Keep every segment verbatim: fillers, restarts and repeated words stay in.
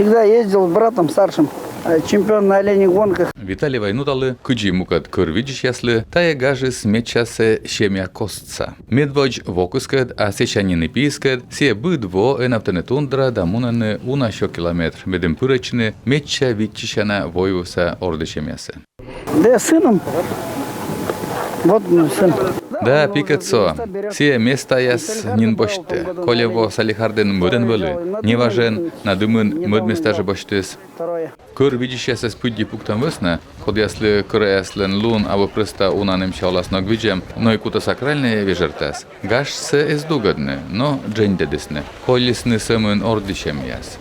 Всегда ездил с братом старшим, э, чемпион на оленьих гонках. Виталий Вайнуталы, кыдзи мукӧд кӧр видзысьяслы, тайӧ гажыс медчасьӧ семья костса. Медводз вокыскӧд, а сэсся нин и пиыскӧд, сійӧ быд во эновтӧны тундра да мунӧны уна сё километр, медым пырӧдчыны медся виччысяна войвывса ордйысьӧмъясӧ. Да, с сыном. Вот мой сын. Да, пикӧд со. Сійӧ местаяс нин босьтӧ. Кольӧм во Салехардын мӧдӧн вӧлі. Неважӧн на Дымын мӧд местаӧ жӧ босьтіс. Кӧр видзысьясӧс пыдди пуктӧм вӧсна, кодъяслы кӧраяслӧн лун абу прӧста уна нэмся оласног видзӧм, но и кутӧ сакральнӧй вежӧртас, гажсӧ эз дугӧдны, но дженьдӧдісны. Колисны сӧмын ордйысьӧмъяс.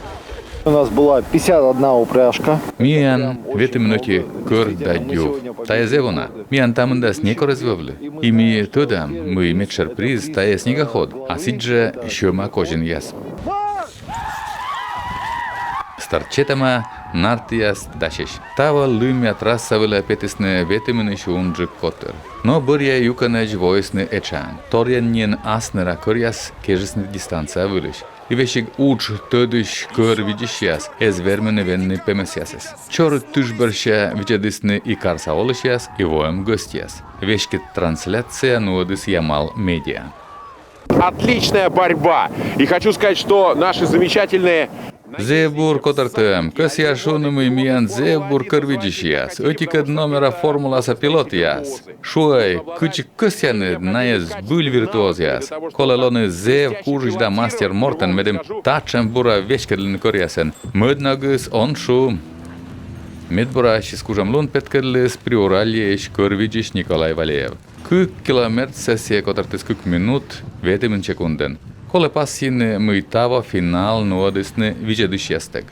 У нас была пятьдесят одна упряжка. Миян ветымын ӧти кӧр да дюв. Тайӧ зэв уна. Миян та мындас некор эз вӧвлы. И ми тӧдам, мый медшӧр приз — тайӧ снегоход, а сідзжӧ сьӧма козинъяс. Старт сетӧма, нартъяс дасьӧсь. Таво лымъя трасса вылӧ петісны ветымынысь унджык котыр. Но бӧръя юкӧнӧдз воисны этшаӧн. Торйӧн нин асныра кӧръяс кежисны дистанция вылысь. И весиг удж тӧдысь кӧр видзысьяс эз вермыны венны пемӧсъясӧс. Чорыд тыш бӧрся видзӧдісны и карса олысьяс, и воӧм гӧсьтъяс. Веськыд трансляция нуӧдіс Ямал Медиа. Отличная борьба. И хочу сказать, что наши замечательные... Зэв бур котӧртӧм. Кӧсъя шуны, мый миян зэв бур кӧр видзысьяс. Ӧтикӧд номера формуласа пилотъяс. Шуӧй, кыдзи кӧсъянныд, найӧ збыль виртуозъяс. Колӧ лоны зэв кужысь да мастер мортӧн, медым татшӧм бура веськӧдлыны кӧръясӧн. Мӧд ногыс он шу. Медбура ассьыс кужӧмлун петкӧдліс Приуральеысь кӧр видзысь Николай Валеев. Кык километрсӧ сійӧ котӧртіс кык минут ветымын секундӧн. Колӧ пасйыны, мый таво финал нуӧдісны видзӧдысьястӧг.